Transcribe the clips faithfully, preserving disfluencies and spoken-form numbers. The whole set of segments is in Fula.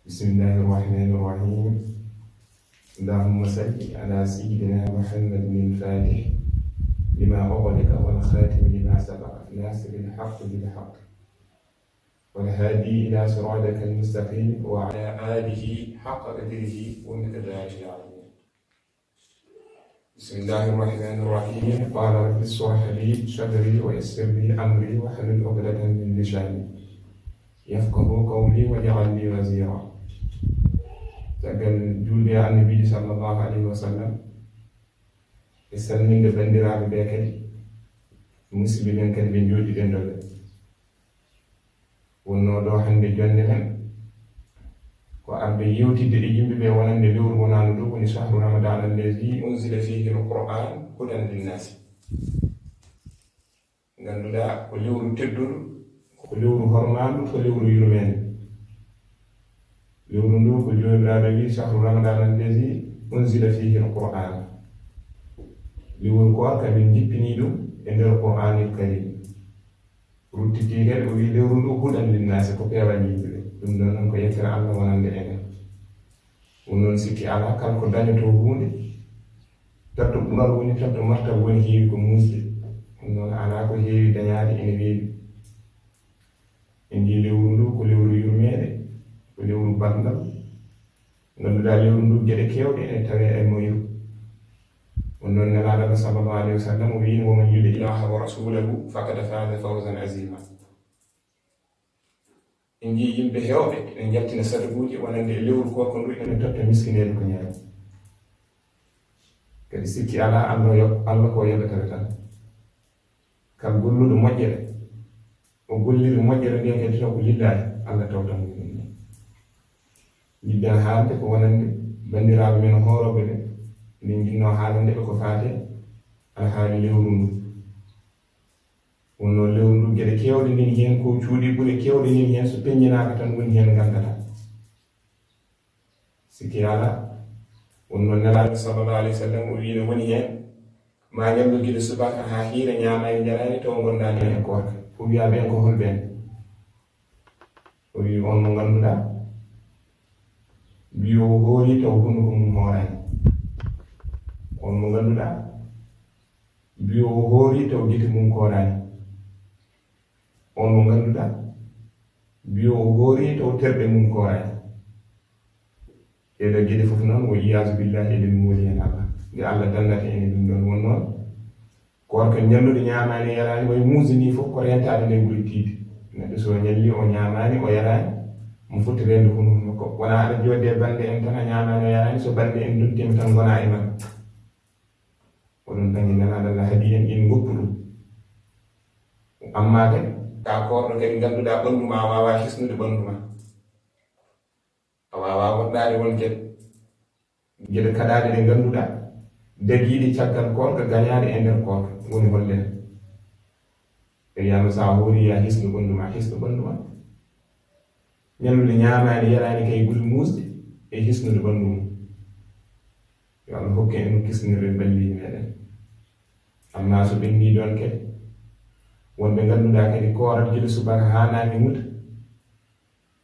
بسم الله الرحمن الرحيم. اللهم صل على سيدنا محمد الفاتح لما أغلق والخاتم لما سبق ناصر الحق بالحق والهادي إلى صراطك المستقيم وعلى آله حق قدره ومقداره العظيم. بسم الله الرحمن الرحيم. قال رب اشرح لي صدري ويسر لي أمري واحلل عقدة من لساني يفقهوا قولي واجعل لي وزيرا. Caggal juulde e Annabiijo sallallahu alayhi wa sallam, e salminde banndiraaɓe ɓe kadi, musidɓe men kadi ɓe njooɗiɗen ɗo ɓe. Wonnoo ɗo hannde jonnde men ko arde yewtidde e yimɓe ɓe wonande lewru wonaandu ndu, woni shahru Ramadan allazi unzila fihi al-Qur'an hudan linnaasi. Ngannduɗaa ko lewru teddundu, ko lewru hormaandu, ko lewru yurmeendu. Lewru ndu ko Joomiraaɗo wi, shahru Ramadan allazi unzila fihi al-Qur'an. Lewru koorka min njippini ɗum e nder Qur'anil Karim. Ruttiti kadi o wi lewru ndu hudan linnaasi, ko peewal yimɓe ɓe. Ɗum ɗon noon ko yettere Allah wonande enen. Ɗum noon sikki alaa, kala ko dañotoo huunde, tanto ɓural woni, tanto martal woni, heewi ko muusde. Ɗum noon alaa ko heewi dañaade, ene weeɓi. En njii lewru ndu ko lewru yurmeende, ko lewru balngal. Ngannduɗaa lewru ndu geɗe keewɗe ene tawee e mayru. Ɗum noon Nelaaɗo Allah sallallahu alayhi wa sallam o wiyi, ومن يطع الله ورسوله فقد فاز فوزا عظيما. En njii yimɓe heewɓe ene njaltina sadakuuji wonande e lewru koorka ndu, ene totta miskineeɓe ko ñaami. Kadi sikki alaa, Allah yo-, Allah ko yoɓetee tan. Kala golluɗo moƴƴere, o golliri moƴƴere nden kadi taw ko lillaahi, Allah tawtan mo ɗum. Njiɗɗen haalde ko wonande banndiraaɓe men hoorooɓe ɓe, min njiɗnoo haalande ɓe ko faati alhaali lewru ndu. Wonnoo lewru ndu geɗe keewɗe ndin heen, ko cuuɗi ɓure keewɗe ndin heen, so peññinaaka tan woni heen nganndataa. Sikki alaa, wonnoo Nelaaɗo sallallahu alayhi wa sallam o wiino woni heen, ma ñallu gila subaka haa hiira, ñaamaani njaraani taw ngondaani e koorka. O wiyaa ɓeen ko hol ɓeen? O wii on mo ngannduɗaa, mbiyo o hoori taw hunuko mum hooraani. On mo ngannduɗaa, mbiyo o hoori taw gite mum kooraani. On mo ngannduɗaa, mbiyo o hoori taw terɗe mum kooraani. Ɗeɗo geɗe fof noon, wo iyaasu billahi, eɗen mooli heen Allah. Nde Allah dannata en e ɗum ɗoon won noon. Koorka ñalluɗo ñaamaani yaraani, way muusde ni fof ko reentaade nde ɓuri tiiɗde. Neɗɗo so ñalli o ñaamaani, o yaraani, mo foti reende hunuko makko. Wonaa aɗa jooɗde e bannde en tan a ñaamaani a yaraani, so bannde en nduttiima tan ngonaa e maɓɓe. Oɗon dañi Nelaaɗo Allah haɗi en, en ngoppu ɗum. Amma kadi, ka koorɗo kadi ngannduɗaa ɓanndu ma a waawaa hisnude ɓanndu ma. A waawaa woɗɗaade won geɗe. Geɗe kaɗaaɗe ɗe ngannduɗaa, dagiiɗe caggal koorka, gañaaɗe e nder koorka, woni holle. E wiyama so a hoori ya hisnu ɓanndu ma, hisnu ɓanndu ma. Ñallude ñaamaani yaraani kay ɓuri muusde e hisnude ɓanndu mum. Yo Allah hokke en kisnirde balli meɗen. Amma so ɓenni ɗon kadi, wonɓe ngannduɗaa kadi koorat gila subaka haa naange muta,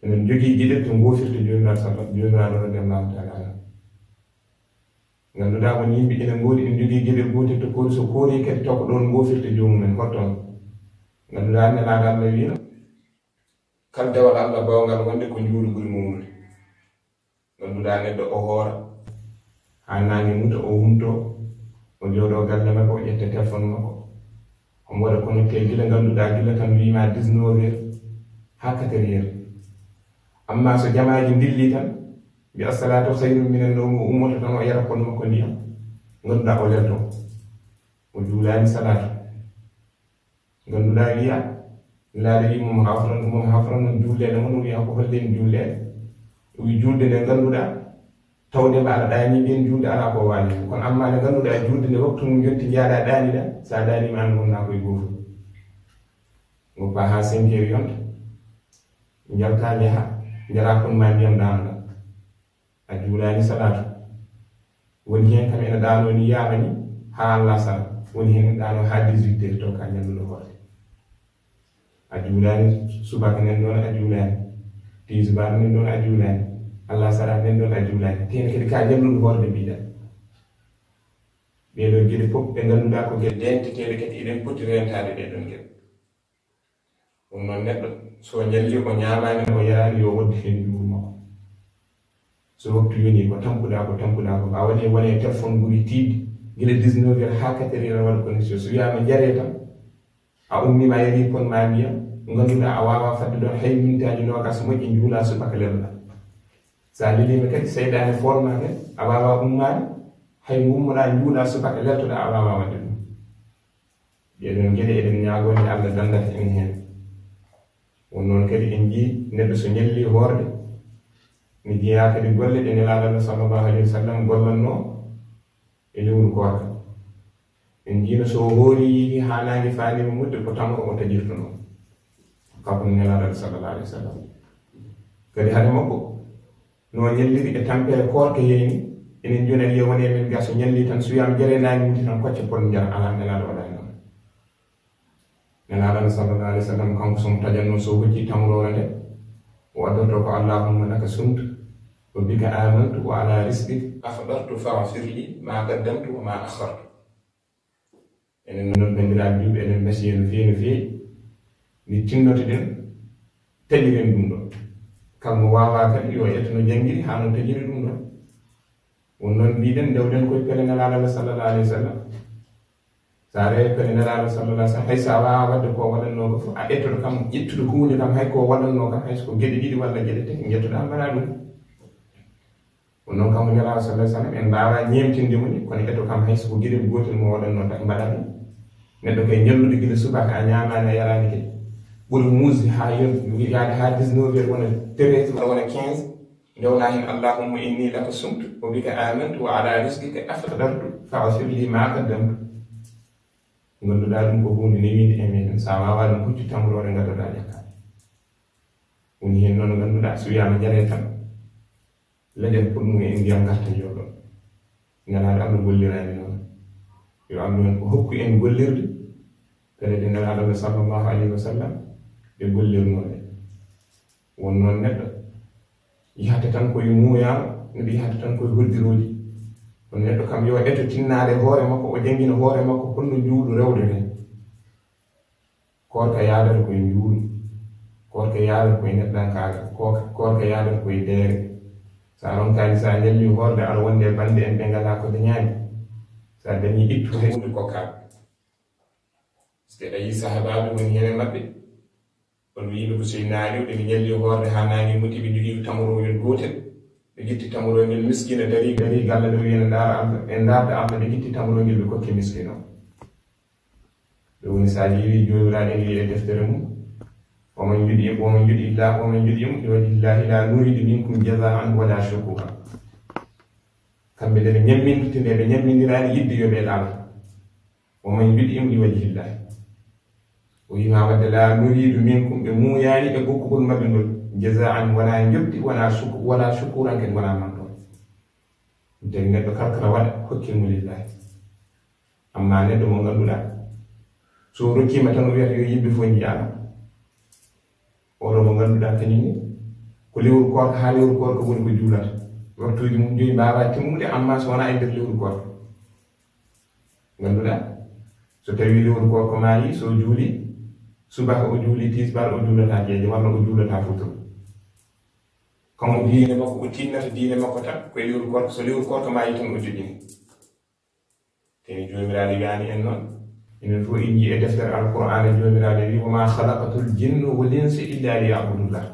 eɗen njogii geɗe to ngoofirta Joomiraaɗo Saba, Joomiraaɗo radiyallahu taala anhu. Ngannduɗaa won yimɓe ene ngoodi, ene njogii geɗe gootel to koori, so koori kadi taw ko ɗoon ngoofirta joomumen, hol toon? Ngannduɗaa Nelaaɗo Allah wiino, kala dewal Allah baawngal wonde ko njuulu ɓuri mawnude. Ngannduɗaa neɗɗo o hoora, haa naange muta, o humto, o jooɗo galle makko, o ƴetta téléphone makko. Omo waɗa connecté gila ngannduɗaa gila tan wiima dix-neuf heures haa quatre heures. Amma so jamaaji ndilli tan, mbi assalatu khayrun minan nawm, o ummoto tan o yara kono makko ndiyam, ngannduɗaa o lelto. O juulaani salaatu. Ngannduɗaa wiya, Nelaaɗo wi mum hafran, mum hafran no juuleede mon, o wiya ko hollen juuleede? O wi juulde nde ngannduɗaa, tawde mbaɗa ɗaani nden juulde alaa ko waali. Kono amma nde ngannduɗaa juulde nde waktu mum yotti njaaɗa ɗaaniɗa, so a ɗaaniima aan wonnaa koye gooto. Ngoppa haa cinq heures yonta, njalta njaha, njara kon ma ndiyam ɗaanoɗa. A juulaani salaatu. Woni heen kam ene ɗaanoo ni yaama ni haa lasara. Woni heen ɗaanoo haa dix-huit heures taw ka ñalluɗo hoore. A juulaani subaka nen ɗoon a juulaani. Tisibaar nen ɗoon a juulaani. Allah sara nden ɗon a juulaani. Tene kadi ka jalluɗo hoorde mbiɗa. Ɗee ɗoo geɗe fof ɗe ngannduɗaa ko geɗe denteteeɗe kadi eɗen poti rentaade ɗee ɗon geɗe. Ɗum noon neɗɗo so o ñalli o ñaamaani o yaraani yo wodde heen juuru makko. So waktu yoni ko tampuɗaa ko tampuɗaa ko a waɗi wone téléphone ɓuri tiiɗde gila dix-neuf heures haa quatre heures aɗa waɗa connexion so wiyaama jaree tan a ummiima a yarii pon ma ndiyam ngannduɗaa a waawaa fadde ɗoon hay mintaaji noogaas moƴƴi njuulaa subaka lelɗa. So a leliima kadi seyɗaane foolmaa kadi a waawaa ummaade hay ngummoɗaa njuulaa subaka leltoɗaa a waawaa waɗde ɗum. Ɗee ɗoon geɗe eɗen ñaagoo nde Allah danndata en heen. Won noon kadi en njii neɗɗo so ñalli hoorde mi jeyaa kadi golle ɗe nelaaɗo Allah sallallahu alayhi wa sallam gollannoo e lewru koorka. En njiino so o hoori yiiti haa naange faanima mudde ko tamro o tajirtunoo. Kanko nelaaɗo Allah sallallahu alayhi wa sallam. Kadi hade makko no ñalliri e tampere koorka yeeni enen jooni aɗa yiya woni e men ga so ñalli tan so wiyaama jare naange mudde tan kocce pon njara alaa nelaaɗo waɗaani noon. Nelaaɗo Allah sallallahu alayhi wa sallam kanko somo tajanno so hocci tamroore nde o addoto ko allahumma laka sumtu wa bika amantu wa ala risqika afdartu faghfir li ma qaddamtu wa ma akhartu. Enen noon banndiraaɓe julɓe eɗen mbasiya no feewi no feewi nde tinnotoɗen taƴiren ɗum ɗo kala mo waawaa kadi yo ƴetto no janngiri haa no taƴiri ɗum ɗo. Won noon mbiɗen ndewɗen koye pele nelaaɗo Allah sallallahu alayhi wa sallam. So a rewi pele nelaaɗo sallallahu alayhi wa sallam hay so a waawaa waɗde ko waɗannoo ko fof a ƴettoto kam ƴettude huunde kam hay ko waɗannoo kam hay so ko geɗe ɗiɗi walla geɗe tati njettoɗaa mbaɗaa ɗum. Kono noon kanko nelaaɗo sallallahu alayhi wa sallam en mbaawaa ñeemtinde mo ni kono ƴetto kam hay so ko geɗel gootel mo waɗannoo tan mbaɗaa ɗum. Neɗɗo kay ñallude gila subaka a ñaamaani a yaraani kadi ɓuri muusde haa yon yaade haa dix-neuf heures wona treize walla wona quinze. Ndewna heen allahumma inni laka sumtu wa bika amantu wa ala risqika aftartu faghfir li ma qaddamtu. Ngannduɗaa ɗum ko huunde newinde e meɗen so a waawaa ɗum huccu tamroore ngaddoɗaa ƴakkaade. Woni heen noon ngannduɗaa so wiyaama jaree tan leɗen pour ɗum en ndiyam ngarta joɗo. Nelaaɗo Allah golliraani noon. Yo Allah en o hokku en gollirde pellet e nelaaɗo Allah sallallahu alayhi wa sallam ɗe gollirnoo ɗe. Won noon neɗɗo yahata tan koye muuyaama neɗɗo yahata tan koye hoddirooji. Kono neɗɗo kam yo eto tinnaade hoore makko o janngina hoore makko holno njuulu rewde nden. Koorka yaadata koye njuulu. Koorka yaadata koye neɗɗankaagal. Koorka yaadata koye deere. So a ronkaani so a ñalli hoorde aɗa wonde e bannde en ɓe ngalaa ko dañaani. So a dañii ittu hay huunde kokkaa. Parce que a yii sahabaaɓe woni heen e maɓɓe on wiiɓe ko so naaniwɗe ɓe ñalli hoorde haa naange muti ɓe njogii tamorowel gootel. Ɓe ƴetti tamorowel ngel miskina darii darii galle ɓe wiyana ndaara allah ɓe ndaarde allah ɓe ƴetti tamorowel ngel ɓe kokki miskina o. Ɗum woni so a ƴeewi joomiraaɗo en wiyi e deftere mum, oman yuɗi oman yuɗi illa oman yuɗi um iwadillahi la nuridu minkum jazaan wala shukura. Kamɓe nde ɓe ñammindirte nde ɓe ñammindiraani yidde yo ɓe laal. Oman yuɗi um iwadillahi. O yima wadde la nuridu minkum ɓe muuyaani e gokkugol maɓɓe ngol jazaan wona njoɓdi wona shuk wona shukuran kadi wona mantoon. Tawi neɗɗo kalkala waɗa hokkirmo lillahi. Amma neɗɗo mo ngannduɗaa so rokkiima tan o wiyata yo yimɓe fof njiyaama. Oɗo mo ngannduɗaa kañum ne ko lewru koorka haa lewru koorka woni ko juulata. Waktuuji mum joyi mbaawaa timmude amma so wonaa e nder lewru koorka. Ngannduɗaa so tawii lewru koorka maayi so juuli subaka o juuli tisbar o juulata jeeje walla o juulata futuro. Kanko diine makko o tinnata diine makko tan koye lewru koorka so lewru koorka maayi tan o joƴƴini. Teni joomiraaɗo wiyaani en noon enen fof en njii e deftere alqur'aana joomiraaɗo wi wama khalaqatul jinna wal insa illa liya'budullah.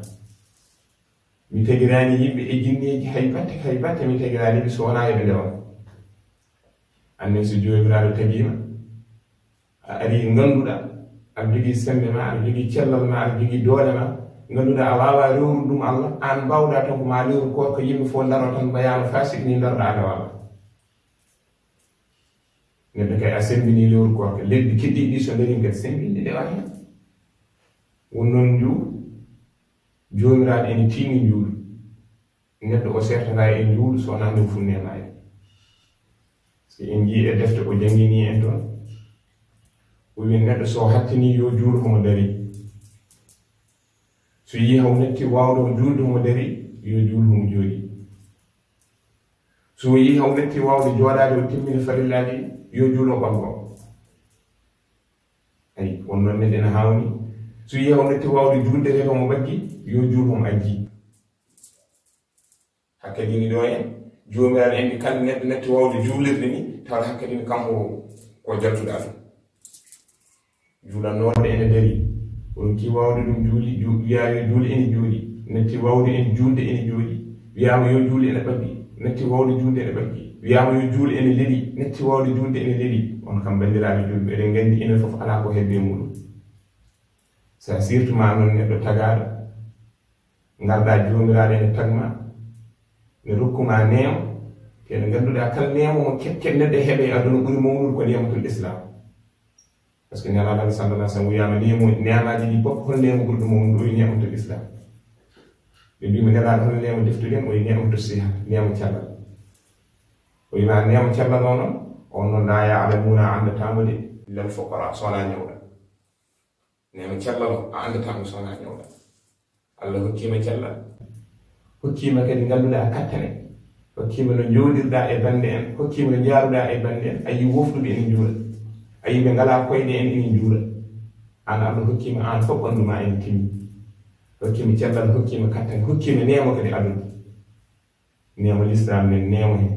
Mi tagiraani yimɓe e jinneeji hay batte hay batte mi tagiraani ɓe so wonaa yo ɓe ndewam. Annen so joomiraaɗo tagiima a ari ngannduɗaa aɗa jogii semmbe ma aɗa jogii cellal ma aɗa jogii doole ma ngannduɗaa a waawaa rewrude ɗum allah aan mbaawɗaa tan ko ma lewru koorka yimɓe fof ndaroo tan mbayaano faa siɗni ndarɗaa ndewaama. Neɗɗo kay a semmbinii lewru koorka lebbi keddiiɗi ɗi so ndarii kadi semmbinde ndewa heen. Won noon njuulu joomiraaɗo ene tiimi njuulu. Neɗɗo o sertata e njuulu so wonaa nde o funne maayo. So en njii e defte o jannginii en toon o wi neɗɗo so hattinii yo juulu homo darii. So yii haw netti waawde o juulde homo darii Yo juul homo jooɗi. So o yii haw metti waawde jooɗaade o timmina farillaaji ɗi, yo juul o ɓango. Ayi, on noon neɗɗo ene haawni. So yii haw metti waawde juulde reedo mo ɓaggi, yo juul homo ajji. Hakkadini ɗo en, Joomiraaɗo en kala neɗɗo natti waawde juulirde ni, tawde hakkadini kanko ko jaltuɗo Allah. Juulannooɗo ene dari, o rokki waawde ɗum juuli, ju-, wiyaa yo juul ene juuli, natti waawde en juulde ene juuli, wiyaama yo juul ene ɓaggi, natti waawde juulde ene ɓaggi, wiyaama yo juul ene leli, natti waawde juulde ene leli. On kam, banndiraaɓe juulɓe, eɗen nganndi enen fof alaa ko hedde e muɗum. So a sirtumaa noon neɗɗo tagaaɗo, ngarɗaa Joomiraaɗo ene tagma, ne rokkuma neema, te nde ngannduɗaa kala neema mo keɓ-, keɓ-, neɗɗo heɓe e aduna ɓuri mawnude ko neematul Islam. Parce que Nelaaɗo Allah sallallahu alaihi wasallam wiyaama neemo, neemaaji ɗi fof hol neema ɓurɗo mawnude? O wi neematul Islam. Ɓe mbiimo Nelaaɗo hol neema deftuɗen? O wi neematul siha, neema cellal. O wi ma neema cellal o noon, on noon laa ya'lamuuna a anndataa mo de, illal fuqaraa, so wonaa ñawɗo. Neema cellal o, a anndataa mo so wonaa ñawɗo. Allah hokkii ma cellal. Hokkii ma kadi ngannduɗaa kattane. Hokkii ma no njooɗirɗaa e bannde en. Hokkii ma no njaaruɗaa e bannde en. A yii wofɗuɓe ene njuula. A yii ɓe ngalaa koyɗe en ene njuula. Aan Allah hokkii ma aan fof ɓanndu ma ene timmi. Hokkii ma cellal, hokkii ma kattane, hokkii ma neema kadi aduna. Neema Lislaam nen, neema heen.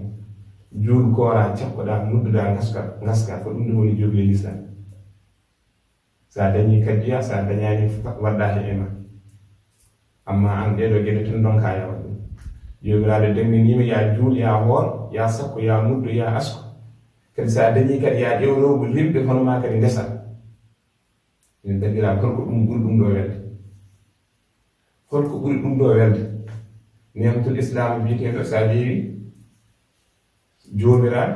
Juul, kooraa, cakkoɗaa, nodduɗaa, ngaska, ngaska. Ko ɗum ɗum woni juulde Lislaam. So a dañii kadi, yaa, so a dañaani, fa-, waɗɗaa he e ma. Amma aan, ɗee ɗoo geɗe tan ndonkaa yaa waɗ ɗum. Joomiraaɗo dennginii ma, yaa juul, yaa hoor, yaa sakko, yaa muddo, yaa asko. Kadi so a dañii kadi, yaa ƴeew rewɓe rimɓe hono maa kadi ndesa. Min banndiraaɓe, holko ɗum ɓuri ɗum ɗoo welde? Holko ɓuri ɗum ɗoo welde? Neematul Islaam biyeteeɗo, so a ƴeewi, Joomiraaɗo,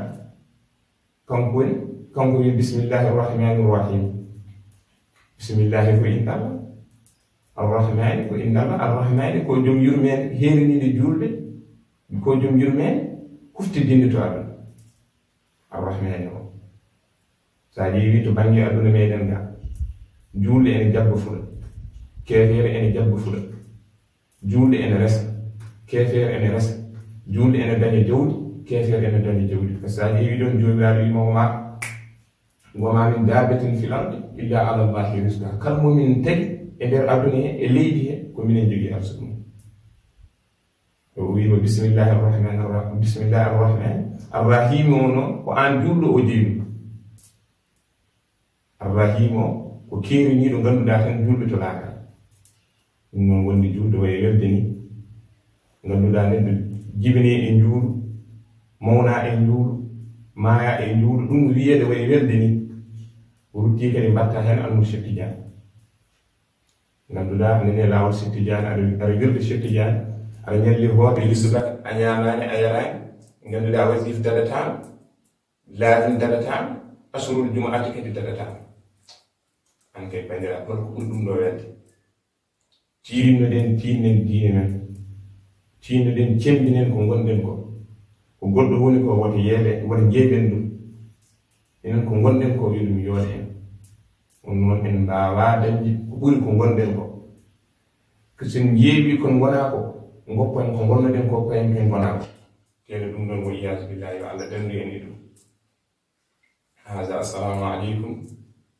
kanko woni, kanko woni, "Bismillahi rahmani rahim." Bismillahi ko innde Allah. Arrahmani ko innde Allah. Arrahmani ko joom yurmeende heeriniinde juulɓe, ko joom yurmeende huftidinde to aduna. Arrahmani o. So a ƴeewi to bannge aduna meɗen ga, juulɗo ene jabba fuɗa, keefeero ene jabba fuɗa. Juulɗo ene resa, keefeero ene resa. Juulɗo ene daña jawdi, keefeero ene daña jawdi. Par ce que so a ƴeewi ɗon, Joomiraaɗo wiima, "Wa ma, wa ma min dabbatin fil ardi illa ala Allahi rizquha." Kala mo min tagi e nder aduna he, e leydi he, ko minen jogii arsuku mum. O wiima, "Bismillahi arrahmani arrahim, bismillahi arrahmani arrahim." O noon, ko aan juulɗo o jeyi ɗum. Arrahim o, ko keeriniiɗo ngannduɗaa tan juulɓe to laakara. Ɗum noon wonde juulde wayi welde ni. Ngannduɗaa neɗɗo jibinee e njuulu, mawnaa e njuulu, maayaa e njuulu, ɗum wiyeede wayi welde ni. O ruttii kadi mbaɗta heen Almurshidu Tijaan. Ngannduɗaa nene laawol Seex Tijaan, aɗa, aɗa wirde Seex Tijaan, aɗa ñalli hoode, yisuɓe, a ñaamaani, a yaraani. Ngannduɗaa wasiif dadataama, laazim dadataama, asrul jumaati kadi dadataama. Aan kay, banndiraaɓe, holko ɓuri ɗum ɗoo welde? Tiiɗinno ɗen, tiiɗnen diine men. Tiiɗno ɗen, cemmbinen ko ngonɗen ko. Ko goɗɗo woni ko, woto yeeɓe, woto njeeɓen ɗum. Enen ko ngonɗen ko, yo ɗum yooɗe en. Ɗum noon, en mbaawaa dañde ko ɓuri ko ngonɗen ko. Ko so en njeeɓii ko ngonaa ko, ngoppen ko ngonnoɗen ko, koyen koyen ngonaa ko. Tee ɗum ɗoon, wa iyaazu billaahi, yo Allah danndu en e ɗum. Haza, assalamu aleykum.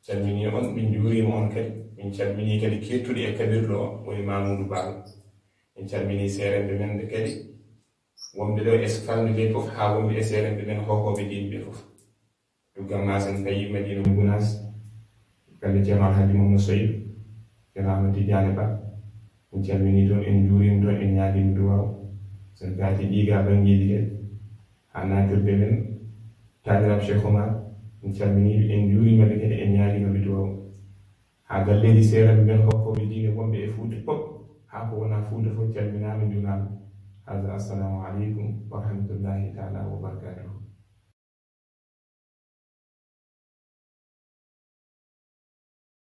Calminii on, min njuuriima on kadi. Min calminii kadi keettuɗo e kabirɗo o, woni Mamoudou Baro. Min calminii seerenɓe men ɓe kadi, wonɓe ɗo e Falnde ɓe fof, haa wonɓe e seerenɓe men hokooɓe diine ɓe fof. Duggan Masen Tayyib Madina Gunaas, galle Ceerno Alhaji Mamadou Soyib, Ceerno Ahmad Tidiane Ba, en calminii toon, en njuuriima toon, en ñaagiima duwaaw. So en kaati ɗii gaa banngeeji kadi, haa naatirde men, taaniraaɓe Cheikh Oumar, en calminii ɓe, en njuuriima ɓe kadi, en ñaagiima ɓe duwaaw. Haa galleeji seerenɓe men hokkooɓe diine wonɓe e Fuuta fof, haa ko wonaa Fuuta fof calminaama, njuuraama. Haza, assalamu aleykum wa rahmatullahi taala wa barakatuhu.